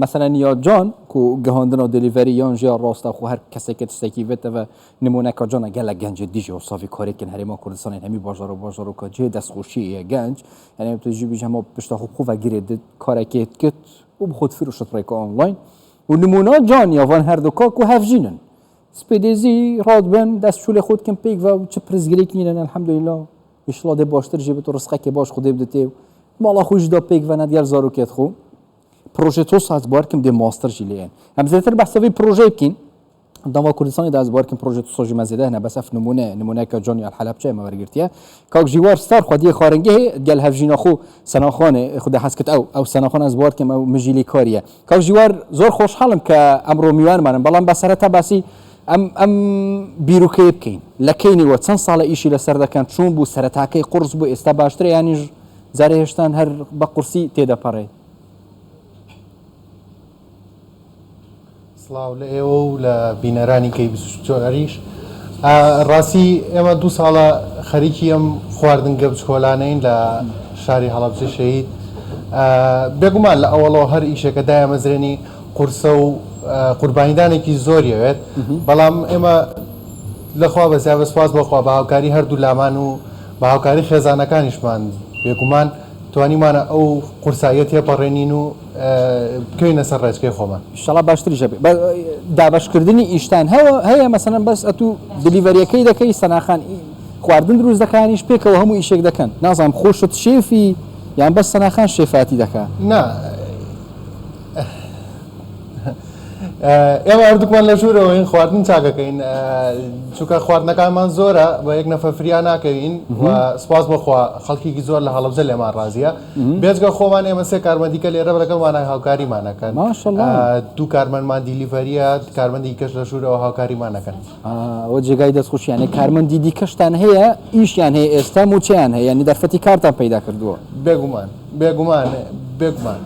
مەسەلەن یا جان کو گەهاندنا delivery یان ژیا ڕاستە خو هەر کەسێکە تشتێکی ڤێتەڤە نمونەکە جانە گەلەک گەنجێ دیژێ و سافی کارێ کن هەرێما کوردستانێ هەمی باژار و باژارۆکا جێ دەستخۆشیێ یە گەنج یعنی تو ژی بیژ هەما پشتا خو بخو ڤە گرێ دد کارەکێ کرد و بخۆ تفروشت ڕێکە ئۆنلاین و نمونا جان یا ڤان هەردووکا کو هەڤژینن سپێدێزی ڕادبن دەست چولێ خۆت کن پێک ڤە و چ پرسگرێک نینن الحمدلله ئیشڵا دێ باشتر ژێ بێت و ڕزقەکێ باش خودێ بدتێ و ماڵا خویش دا پێک ڤە نەدگەل زاروکێت خو. پرۆژێ تۆ ساز بوارکم دێ ماستر ژی لێن ئەم زێتر بەحسە ڤی پرۆژەی بکین داوا کوردستانی دا بوارکم پرۆژێ تو سۆژی مەزێدە هەنە بەس ئەف نمونە نمونەکە جۆنی الحەلەبچە ئێمە وەرگرتیە کاک ژیوار ستار خودیە خارنگەهێ گەل هەڤژینا خو سەناخانێ خودە حەز کرد ئەو ئەو سەناخان ئەز بوارکم ئەو مژیلی کاریە کاک ژیوار زۆر خۆشحاڵم کە ئەمڕۆ میوانمانن بەڵام بە سەرەتا باسی ئەم ئەم بیروکەیە بکەین لە کەینەوە چەند ساڵە ئیشی لەسەر دەکەن چۆن بوو سەرەتاکەی قوڕس بوو ئێستا باشترە یانیش جارێ هێشتان هەر بە قورسی تێدەپەڕێ. سڵاو لە ئێوە و لە بینەرانی کەی 24یش. ڕاستی ئێمە دوو ساڵە خەریکی ئەم خواردنگە بچکۆلانەین لە شاری هەڵەبجەی شەهید. بێگومان لە ئەوەڵەوە هەر ئیشێکە دایەمەزرێنی قورسە و قوربانیدانێکی زۆری ئەوێت، بەڵام ئێمە لە خوا بەزیابێ سوپاس بۆ خوا بە هاوکاری هەردوو لامان و بە هاوکاری خێزانەکانیشمان بێگومان توانیومانە ئەو قورساییە تێپەڕێنین و بکەوینە سەر ڕێچکەی خۆمان. ئیشەڵا باشتریش ئەبێ. بە دابەشکردنی ئیشتان هەوە هەیە مەسەلەن بەس ئەتوو delivery ەکەی دەکەی سەناخان خواردن دروست دەکا یانیش پێکەوە هەموو ئیشێک دەکەن نازانم خۆشت شێفی یان بەس سەناخان شێفاتی دەکا؟ نا ئێمە هەردووکمان لە ژوورەوەین خواردن چاکەکەین چونکە خواردنەکانمان زۆرە بە یەک نەفەر فریا ناکەوین و سوپاس بۆ خوا خەڵکێکی زۆر لە هەڵەبجە لێمان ڕازیە بێجگە خۆمان ئێمە سێ کارمەندی کە لێرە لەگەڵمانە هاوکاریمانەکەن ماشەڵڵا دوو کارمەندمان delivery ە کارمەندی کەش لە ژوورەوە هاوکاریمانەکەن ئەوە جێگای دەستخۆشیانە کارمەندی دیکەشتان هەیە ئیشیان هەیە ئێستا موچەیان هەیە یعنی دەرفەتی کارتان پەیدا کردووە بێگومان بێگومان بێگومان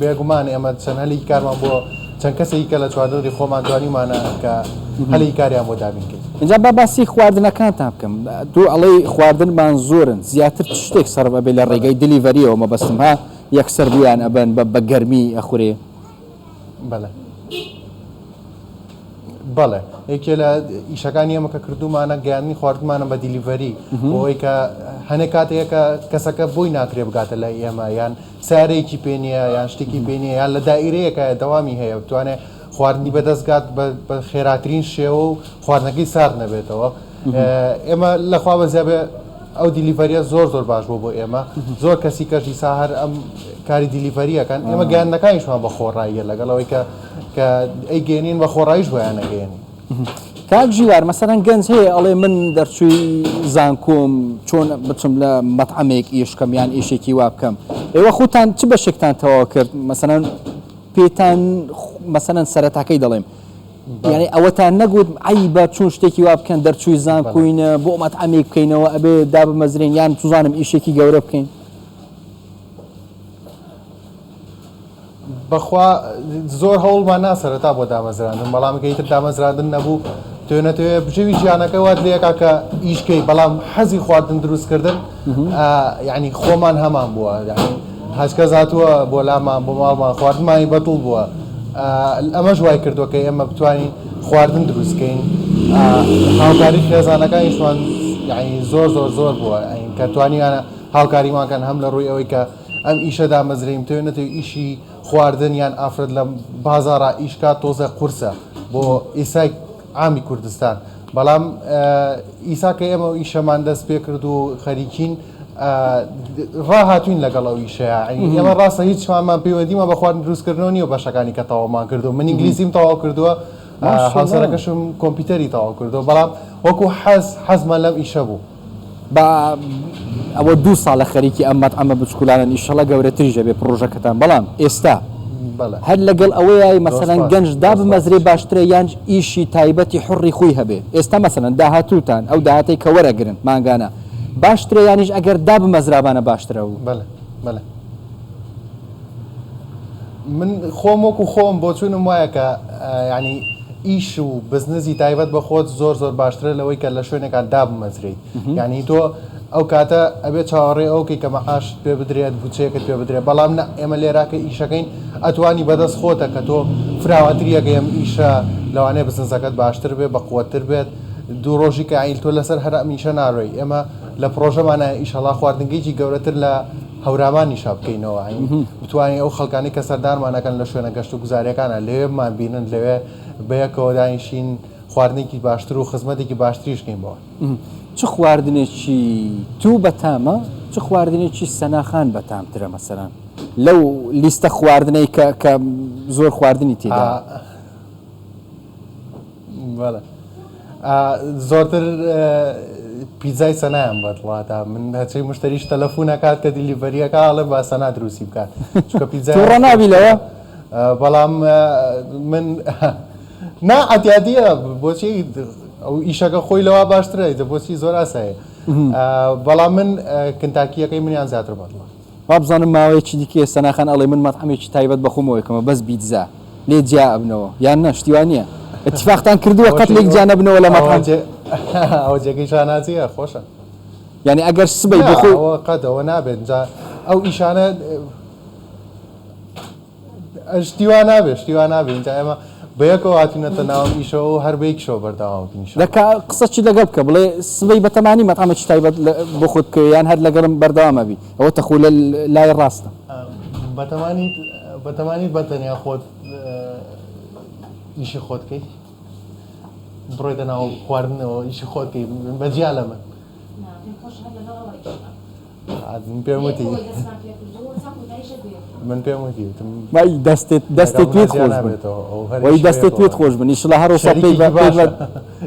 بێگومان ئێمە چەند هەلێکی کارمان بۆ چەند کەسێکی کە لە چواردەوری خۆمان توانیومانە کە هەلی کاریان بۆ دابین کەین. ئینجا با باسی خواردنەکانتان بکەم تۆ ئەڵێی خواردنمان زۆرن زیاتر چ شتێک سەرف ئەبێ لە ڕێگەی delivery یەوە مەبەستم ها یەکسەر بویان ئەبەن بە بە گەرمی ئەخورێ؟ بەڵێ بەڵێ یەکێ لە ئیشەکانی ئێمە کە کردوومانە گەیاندنی خواردنمانە بە delivery بۆ ئەوەی کە هەنێک کاتێک کە کەسەکە بۆی ناکرێ بگاتە لای ئێمە یان سەیارەیەکی پێ نییە یان شتێکی پێ نییە یان لە دائیرەیەکە دەوامی هەیە بتوانێت خواردنی بەدەست گات بە خێراترین شێوە و خواردنەکەی سارد نەبێتەوە ئێمە لەخوا بەزیابێ ئەو delivery ە زۆر زۆر باش بوو بۆ ئێمە زۆر کەسی کەشی سا هەر ئەم کاری delivery ەکەن ئێمە گەیاندنەکانیشمان بە خۆڕاییە لەگەڵ ئەوەی کە کە ئەیگەێنین بە خۆڕاییش بۆیان ئەگەیەنین. کاک ژیوار مەسەلەن گەنج هەیە ئەڵێ من دەرچووی زانکۆم چۆن بچم لە مەتعەمێک ئیش کەم یان ئیشێکی وا بکەم ئێوە خۆتان چ بەشێکتان تەواو کرد مەسەلەن پێتان مەسەلەن سەرەتاکەی دەڵێم یعنی ئەوەتان نەگوت عەیبە چون شتێکی وا بکەن دەرچووی زانکۆینە بۆ مەتعەمێک بکەینەوە ئەبێ دابمەزرێن یان چوزانم ئیشێکی گەورە بکەین؟ بەخوا زۆر هەوڵمان نا سەرەتا بۆ دامەزراندن بەڵام کە ئیتر دامەزراندن نەبوو تۆ نەتەوێ بژێوی ژیانەکە وات لێکا کە ئیشکەی بەڵام حەزی خواردن دروستکردن یعنی خۆمان هەمان بووە یعنی هەچکە هاتووە بۆ لامان بۆ ماڵمان خواردنمانی بەدڵ بووە ئەمەش وای کردووە کە ئێمە بتوانین خواردن دروستکەین هاوکاری خێزانەکانیشمان یعنی زۆر زۆر زۆر بووە کە توانیانە هاوکاریمان کەن هەم لە ڕووی ئەوەی کە ئەم ئیشە دامەزرێین بتەوێ نەتەوێ ئیشی خواردن یان ئافرەت لە بازاڕا ئیش کات تۆزێ قورسە بۆ ئیسای عامی کوردستان بەڵام ئیسا کە ئێمە ئیشەمان دەست پێ کرد و خەریکین ڕاهاتوین لەگەڵ ئەو ئیشەیە ئێمە ڕاستە هیچمانمان پەیوەندیمان بە خواردن دروستکردنەوە نییە بەشەکانی کە تەواومان کردو من ئینگلیزیم تەواو کردووە هاوسەرەکەشم کۆمپیوتەری تەواو کردووە بەڵام وەکو حەز حەزمان لەم ئیشە بوو. با ئەوە دوو ساڵە خەریکی ئەم مەتعەمە بچکولانەن ئیشەڵا گەورەتریش ئەبێ پڕۆژەکەتان بەڵام ئێستا هەر لەگەڵ ئەوەیای مەسەلەن گەنج دابمەزرێ باشترە یان ئیشی تایبەتی حوڕی خۆی هەبێ ئێستا مەسەلەن داهاتووتان ئەو داهاتەی کە وەرەگرن مانگانە باشترە یانیش ئەگەر دابمەزرابانە باشترە و. بەلێ بەلێ من خۆم وەکو خۆم بۆچوونم وایە کە یعنی ئیش و بزنزی تایبەت بە خۆت زۆر زۆر باشترە لەوەی کە لە شوێنێکا دابمەزرێیت یعنی تۆ. ئەو کاتە ئەبێ چاوەڕێی ئەوە کەی کە مەعاشت پێ بدرێت بودجەیەکت پێ بدرێت بەڵام نا ئێمە لێرا کە ئیشەکەین ئەتوانی بەدەست خۆتە کە تۆ فراوانتری ئەکەی ئەم ئیشە لەوانەیە بزنسەکەت باشتر بێ بەقوەتتر بێت دوو ڕۆژی کە عیل تۆ لەسەر هەر ئەم ئیشە نارۆی ئێمە لە پڕۆژەمانە ئیشەڵا خواردنگەیەکی گەورەتر لە هەورامانیشا بکەینەوە عین بتوانین ئەو خەڵکانەی کە سەردانمان ئەکەن لە شوێنە گەشت و گوزاریەکانە لەوێ بمان بینن لەوێ بەیەکەوە دانیشین خواردنێکی باشتر و خزمەتێکی باشتریش کەین بەوان. چ خواردنێکی تو بەتامە چ خواردنێکی سەنا خان بەتامترە مەسەلەن لەو لیستە خواردنەی کە کە زۆر خواردنی تێدا؟ بەڵێ زۆرتر پیتزای سەنایان بەدڵە تا من هەرچی مشتریش تەلەفون ئەکات کە دیلیڤەریەکە ئەڵێ با سەنا دروستی بکات چونکە پیتزای توڕە نابی لەوە؟ بەڵام من نا عەتیادیە بۆچی ئەو ئیشەکە خۆی لەوە باشترە ئیتر بۆچی زۆر ئاسایە بەڵام من کنتاکیەکەی منیان زیاتر بەدڵە. وابزانم ماوەیەکی دیکەیە سەناخان ئەڵێ من مەتعەمێکی تایبەت بە خۆمەوە یەکەمە بەس بیتزا لێ جیا ئەبنەوە یان نا شتی وا نییە اتفاقتان کردووە قەت لێک جیا نەبنەوە لە مەتعەم؟ ئەوە جێگەی شانازیە خۆشە. یانی ئەگەر سبەی بۆ خۆی ئەوە قەت ئەوە نابێت جا ئەو ئیشانە شتی وا نابێ شتی وا نابێ ئینجا ئێمە بەیەکەوە هاتوینەتە ناو ئەم ئیشەوە و هەر بەیەکیشەوە بەردەوام بین ئینشاڵڵا. دەکا قسە چی لەگەڵ بکە بڵێ سبەی بەتەمانی مەتعەمێکی تایبەت بۆ خۆت بکەوێ یان هەر لەگەڵم بەردەوام ئەبی ئەوە تەخۆ لە لای ڕاستە. بەتەمانیت بەتەمانیت بەتەنیا خۆت ئیشی خۆت کەی بڕۆیتە ناو خواردنەوە ئیشی خۆت کەی بەجیا لە من. نا پێم خۆشە هەر لەگەڵ ئەوە ئیش بکەم. من پێم وتی من پێم وتی وتم وای دەستت دەستت پێت خۆش بن وای دەستت پێت خۆش بن ئیشڵا هەر ڕۆژ پێی بە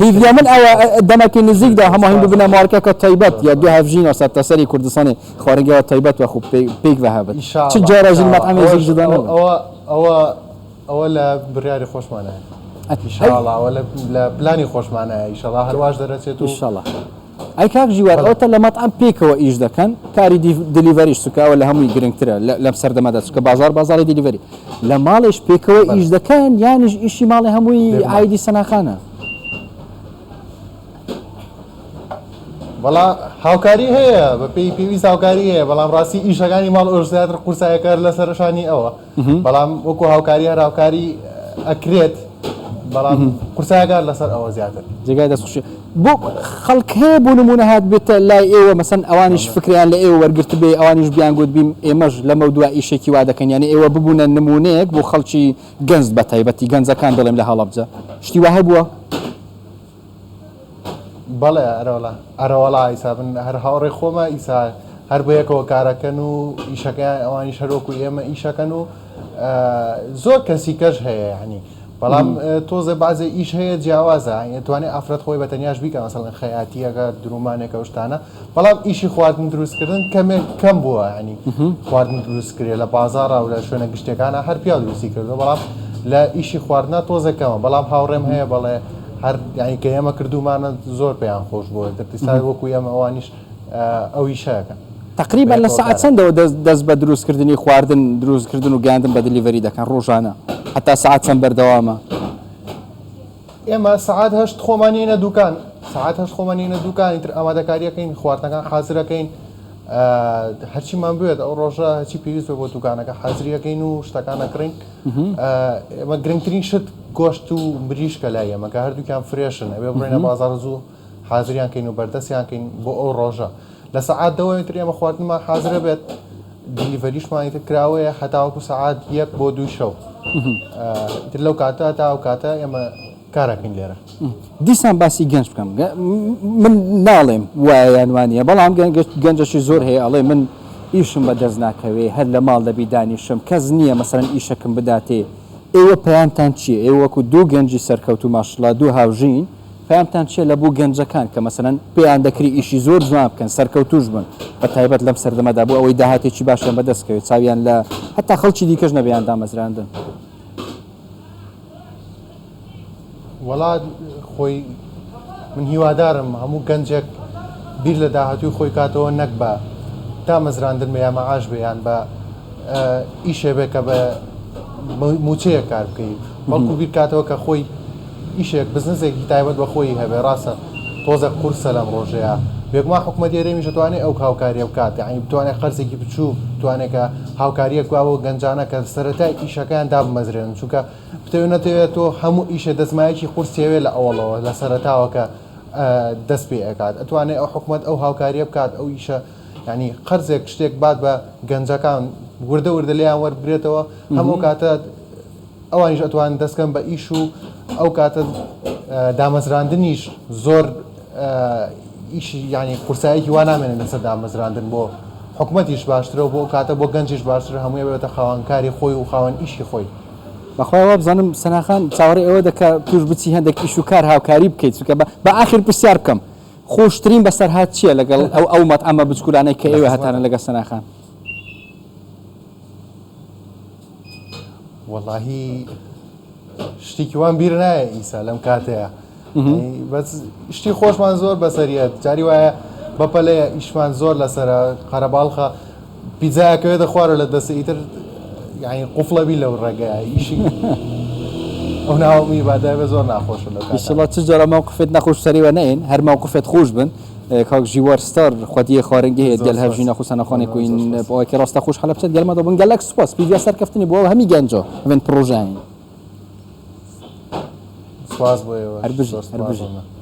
هیڤیا من ئەوە دەمەکی نزیکدا هەموو هەم ببنە مارکەکە تایبەت یا دوو هەڤژینە سەرتاسەری کوردستانی خواردنگەوە تایبەت وە خۆ پێک بە هەبت چ جارە ژن مەطعەمێ زیک جودا نەبن ئەوە ئەوە ئەوە لە بڕیاری خۆشمانە ئیشاڵا ئەوە لە پلانی خۆشمانە ئیشەڵا هەرواش دەرەچێت و ئیشەڵا ئەی کاک ژیوار ئەوەتە لە مەتعەم پێکەوە ئیش دەکەن کاری delivery ش چونکە ئەوە لە هەمووی گرنگترە لەم سەردەمەدا چونکە بازار بازاری delivery لە ماڵێش پێکەوە ئیش دەکەن یانیش ئیشی ماڵێ هەمووی ئایدی سەناخانە؟ وەڵا هاوکاری هەیە بە پێی پێویست هاوکاری هەیە بەڵام ڕاستی ئیشەکانی ماڵ ئەوش زیاتر قورسایەکار لەسەر شانی ئەوە بەڵام وەکو هاوکاری هەر هاوکاری ئەکرێت بەڵام قورسایەکار لەسەر ئەوە زیاتر. جێگای دەست خوشی بۆ خەڵک هەیە بۆ نمونە هات بێتە لای ئێوە مەسەن ئەوانیش فکریان لە ئێوە وەرگرت بێ ئەوانیش بیان گوت بیم ئێمەش لەمە دوا ئیشێکی وا دەکەن یعنی ئێوە ببوونە نمونەیەک بۆ خەڵکی گەنج بە تایبەتی گەنجەکان دەڵێم لە هەڵەبجە شتی وا هەبووە؟ بەڵێ ئەرەوەڵا ئەرەوەڵا ئیسا من هەر هاوڕێی خۆمە ئیسا هەر بە یەکەوە کارەکەن و ئیشەکەیان ئەوانیش هەروەکو ئێمە ئیشەکەن و زۆر کەسی کەش هەیە یعنی بەڵام تۆزێ بازێ ئیش هەیە جیاوازە توانێت ئافرەت خۆی بە تەنیاش بیکە مەسەڵەن خەیاتیەکە درومانێکە و شتانە بەڵام ئیشی خواردن دروستکردن کەمێک کەم بووە ینی خواردن دروستکرێ لە بازاڕا و لە شوێنە گشتەکانە هەر پیاو دروستی کردو بەڵام لە ئیشی خواردنە تۆزێک کەمە بەڵام هاوڕێم هەیە بەڵێ هەر یعنی کە ئێمە کردومانە زۆر پێیان خۆش بووە دەرتیسا وەکو ئێمە ئەوانیش ئەو ئیشەکەن. تەقریبا لە سەعات چەندەوە دەست بە دروستکردنی خواردن دروستکردن و گەیاندن بە delivery دەکەن ڕۆژانە هەتا سەعات چەند بەردەوامە؟ ئێمە سەعات هەشت خۆمان یەینە دوکان سەعات هەشت خۆمان یەینە دوکان ئیتر ئامادەکاریەکەین خواردنەکان حازرەکەین هەرچیمان بوێت ئەو ڕۆژە هەرچی پێویست بێ بۆ دوکانەکە حازریەکەین و شتەکان ئەکڕین ئێمە گرنگترین شت گۆشت و مریشکە لای ئێمە کە هەردووکیان fresh ن ئەبێ بڕۆینە بازاڕ زوو حازریان کەین و بەردەستیان کەین بۆ ئەو ڕۆژە لە سەعات دەوە ئیتر ئێمە خواردنمان حازرە بێت delivery شمان ئیتر کراوەیە هەتاوەکو سەعات یەک بۆ دووی شەو ئیتر لەو کاتە تا ئەو کاتە ئێمە کارەکەین لێرە. دیسان باسی گەنج بکەم من ناڵێم وایە یان وانییە بەڵام گەنجەشی زۆر هەیە ئەڵێ من ئیشم بە دەست ناکەوێ هەر لە ماڵ دەبی دانیشم کەس نییە مەسەلەن ئیشەکم بداتێ ئێوە پەیامتان چییە ئێوە وەکو دوو گەنجی سەرکەوتوو ماشڵا دوو هاوژین پەیامتان چیە لە بۆ گەنجەکان کە مەسەلەن پێیان دەکری ئیشی زۆر جوان بکەن سەرکەوتوش بن بە تایبەت لەم سەردەمەدا بۆ ئەوەی داهاتێکی باشیان بەدەست کەوێت چاویان لە هەتا خەڵکی دیکەش نەبێ یان دامەزراندن؟ وەڵا خۆی من هیوادارم هەموو گەنجێک بیر لە داهاتووی خۆی کاتەوە نەک بە دامەزراندن بێ یا مەعاش بێ یان بە ئیشێ بێ کە بە موچەیەک کار بکەی بەڵکو بیر کاتەوە کە خۆی ئیشێک بزنسێکی تایبەت بە خۆی هەبێ ڕاستە تۆزێک قورسە لەم ڕۆژەیە. بێگومان حکومەتی هەرێمیش ئەتوانێ ئەو هاوکاریە بکات یانی بتوانێ قەرزێکی بچووک بتوانێ کە هاوکاریەک با بۆ گەنجانە کە سەرەتای ئیشەکەیان دابمەزرێنن چونکە بتەوێ نەتەوێ تۆ هەموو ئیشێ دەستمایەکی قورسیەوێ لە ئەوەڵەوە لە سەرەتاوە کە دەست پێ ئەکات ئەتوانێ ئەو حکومەت ئەو هاوکاریە بکات ئەو ئیشە یعنی قەرزێک شتێک بات بە گەنجەکان وردە وردە لێیان وەربگرێتەوە هەموو کاتە ئەوانیش ئەتوانن دەست کەن بە ئیش و ئەو کاتە دامەزراندنیش زۆر ئیشی یانی قورسایەکی وا نامێنێت لەسەر دامەزراندن بۆ حکومەتیش باشترە و بۆ ئەو کاتە بۆ گەنجیش باشترە هەمووی بێتە خاوەن کاری خۆی و خاوەن ئیشی خۆی. بەخوای وابزانم سەناخان چاوەڕێی ئەوە دەکا توش بچی هەندێک ئیش و کار هاوکاری بکەیت چونکە بە ئاخر پرسیار بکەم خۆشترین بەسەرهات چییە لەگەڵ ئەو ئەو مەتعەمە بچکولانەی کە ئێوە هەتانە لەگەڵ سەناخان؟ وەڵاهی شتێکی وام بیر نایە ئیسا لەم کاتەیە بەس شتی خۆشمان زۆر بەسەریەت جاری وایە بەپەلەیە ئیشمان زۆر لەسرە قەرەباڵخە پیزایەکەوێتە خوارە لە دەست ئیتر یعنی قفڵەبی لەو ڕێگەیە ئیشی ئەو ناومی بادای بە زۆر ناخۆشە لەو کاتە. ئیشەڵا چ جارە مەوقفێت نەخۆش سەریوە نەێن هەر مەوقفێت خۆش بن کاک ژیوار ستار خودیێ خوارنگەهێ زۆر گەل سپاس هەڤژینە خو سەنەخانێ مەمنون زۆر کوین سپاس. بەوەکی ڕاستە خوش حەلەبچەت گەل مەدە بن گەلەک سوپاس پیڤیا سەرکەفتنی بۆ هەمی گەنجا هەڤێن پڕۆژەین سپاس بۆ ئێوەش هەر بژی زۆر هەر سپاس بژی. مەمنون.